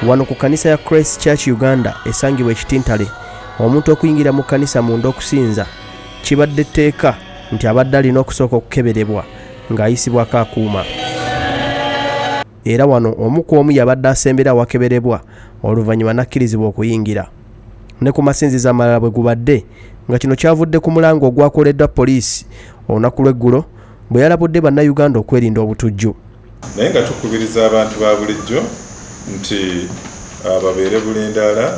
Wano ku kkanisa ya Christ Church Uganda esangibwa Ekitintale, omuntu okuyingira mu kkanisa munda okusinza kibadde tteeka nti abadde alina okusooka okukeberebwa ng'ayisibwako akuuma. Era wano omu ku omu yabadde asembera awakeberebwa oluvannyuma n'akkirizibwa okuyingira. Ne ku masinzizo amalala bwe gubadde, nga kino kyavudde ku mulango ogwakoleddwa poliisi olunaku lw'eggulo bwe yalabudde bannayuganda okwerinda obutujju. Naye nga tukubiriza abantu ba bulijjo nti babeere bulindaala,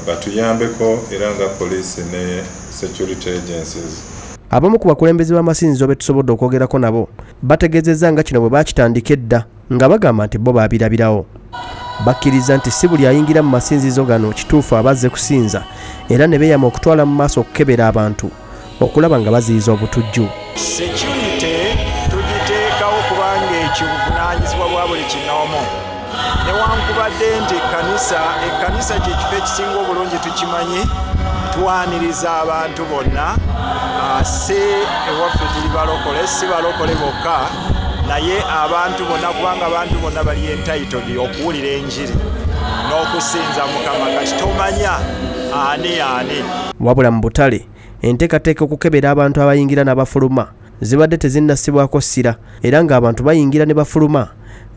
batuyambeko era nga poliisi ne security agencies. Abamu ku bakulembeze b'amasinzizo be tusobodde okwogerako nabo bategeezezza nga kino bwe baakitandika edda, nga bagamba nti bo baabirabirawo. Bakkiriza nti si buli ayingira mu masinzizo gano kituufu abazze kusinza, era ne beeyama okutwala mu maaso okukebera abantu okulaba nga baziyiza obutujju. Security tugiteekawo kubanga ekibuvunaanyizibwa bwa buli kinoomu. Newankubadde nti ekkanisa kyekifo ekisinga obulungi tukimanyi, twaniriza abantu bonna, si ewaffe tuli balokole, si balokole bokka, naye abantu bonna, kubanga abantu bonna bali entitled okuwulira enjiri n'okusinza Mukama. Kati tomanya ani ani. Wabula mu butale enteekateeka okukebera abantu abayingira n'abafuluma zibadde tezinnassibwako ssira, era ng'abantu bayingira ne bafuluma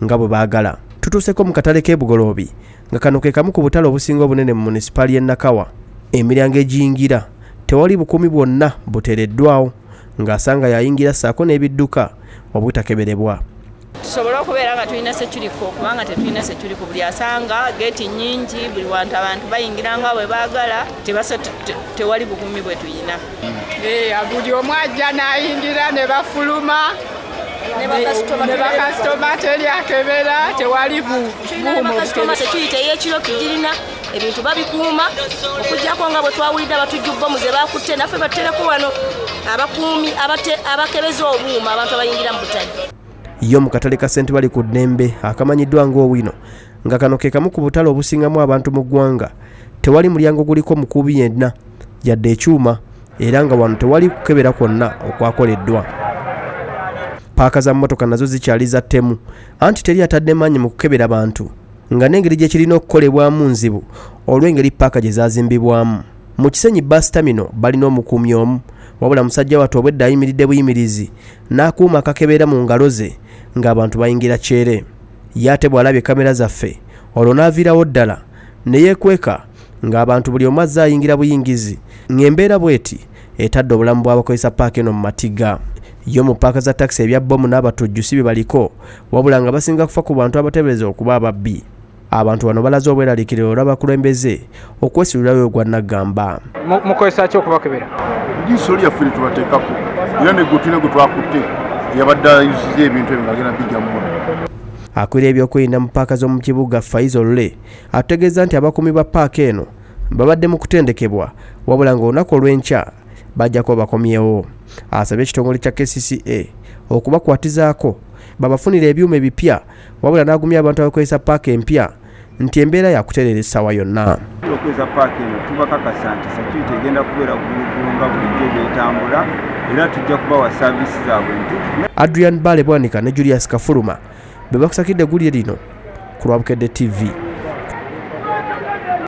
nga bwe baagala. Tutuuseko mu katale k'e Bugoloobi, nga kano ke kamu ku butale obusinga obunene mu munisipaali y'e Nakawa. Emiryango egiyingira tewali bukuumi bwonna buteereddwawo, ng'asanga yayingira ssaako n'ebidduka obutakeberebwa. Tusobole okubeera nga tulina security, kubanga tetulina security. Buli asanga geeti nnyingi, buli wantu abantu bayingira nga bwe baagala, tewali bukuumi bwe tulina. Buli omu ajja n'ayingira ne bafuluma, ne bakasitoma teri akebera, tewali bukuumi. Security ey'ekiro tugirina, ebintu babikuuma, okuggyako nga bwe twawulidde abatujju bbomu ze baakutte, naffe batutereko wano abakuumi abakebeza obuuma abantu abayingira mu butale. Yo mu katale ka Ssente bali ku ddembe akamanyiddwa ng'Owino, nga kano ke kamu ku butale obusingamu abantu mu ggwanga, tewali mulyango guliko mukubi yenna yadde ekyuma, era nga wano tewali kukebera kwonna okwakoleddwa. Paaka za mmotoka nazo zikyali za ttemu, anti teri atadde maanyi mu kukebera bantu, nga n'engeri gye kirina okukolebwamu nzibu olw'engeri paaka gye zaazimbibwamu. Mu Kisenyi bus terminal balina omukuumi omu, wabula musajja wattu obwedda ayimiridde buyimirizi n'akuuma akakebera mu ngalo ze ng'abantu bayingira kyere. Ye ate bw'alabye kamera zaffe olwo n'aviirawo ddala ne yeekweka, ng'abantu buli omu azze ayingira buyingizi, ng'embeera bw'eti etadde obulamu bw'abakozesa paaka eno mu matigga. Yo mu paaka za takisi ebya bbomu n'abatujju si bye baliko, wabula nga basinga kufa ku bantu abateebereza okuba ababbi. Abantu bano balaze obweraliikiriro olw'abakulembeze okwesulirayo ogwa Naggamba. Mukozesa ki okubakebera? Eriiso lyaffe lye tubateekako, era ne gwe tulina gwe twakutte yabadde ayuziza ebintu ebyo ng'agenda bijja mu mmotoka. Akulira ebyokwerinda mu paaka z'omu kibuga Faizo Lule ategeeza nti abakuumi ba paaka eno babadde mu kutendekebwa, wabula ng'olunaku olw'enkya bajja kuba bakomyewo. Asabye ekitongole kya KCCA okubakwatizaako babafunire ebyuma ebipya, wabula n'agumya abantu abakozesa paaka empya nti embeera yakutereera essaawa yonna. Okukozesa paaka eno tubakakasa nti security egenda kubeera gulugulu nga bulijjo bw'etambula, era tujja kubawa saaviisi zaabwe entuufu. Adrian Bale Bwanika ne Julius Kafuluma be bakusakidde eggulire lino ku lwa Bukedde TV.